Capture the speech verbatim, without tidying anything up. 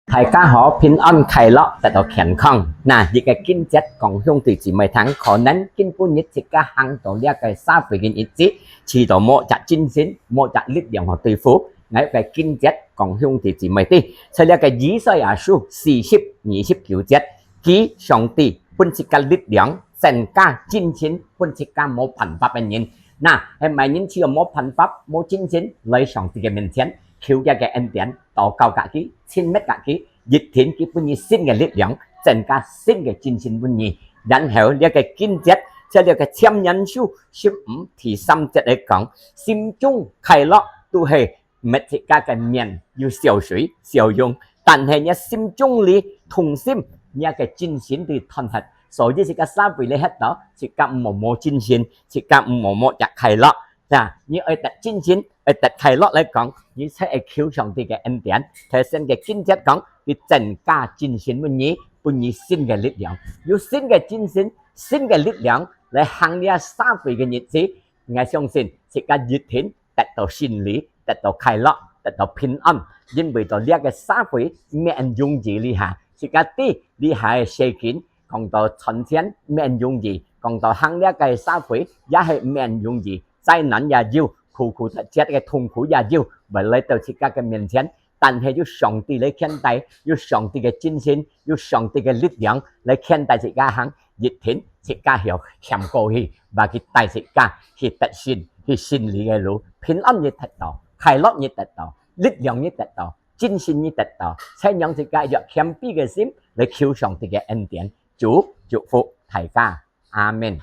大家好，平安快樂，得到健康。那，這个經節講兄弟姊妹聽，可能今晡日自家行到這个社會个日子，試到無隻精神，無隻力量去對付。𠊎个經節講兄弟姊妹知，在這个以賽亞書四十二十九節，佢上帝分自家力量，增加精神，分自家無辦法个人。那，係麼人試到無辦法、無精神，來上帝个面前，求佢个恩典，禱告佮佢，親密佮佢，一定佢分你新个力量，增加新个精神分你。然後，這个經節，在這个箴言書十五第三節來講，心中快樂都係 搣自家个面有笑水、笑容，但係若心中裡痛心，若个精神都斷忒。所以自家社會裡歇到，自家毋好無精神，自家毋好無隻快樂。那，你愛得精神，愛得快樂來講，你才愛求上帝个恩典。頭先个經節講，佢增加精神分你，分你新个力量，有新个精神、新个力量來行這社會个日子。𠊎相信自家一定 得到勝利，得到快樂，得到平安。因為到這个社會毋容易這下，自家知這下个世間，講到賺錢毋容易，講到行這个社會也係毋容易，災難也有，苦苦得節个痛苦也有，會來到自家个面前。 但係有上帝來牽帶，有上帝个精神，有上帝个力量來牽帶自家行，一定自家曉行過去，話佢帶自家去得勝，去勝利个路，平安你得到，快樂你得到，力量你得到，精神你得到，才讓自家用謙卑个心來求上帝个恩典。主祝福大家，阿門。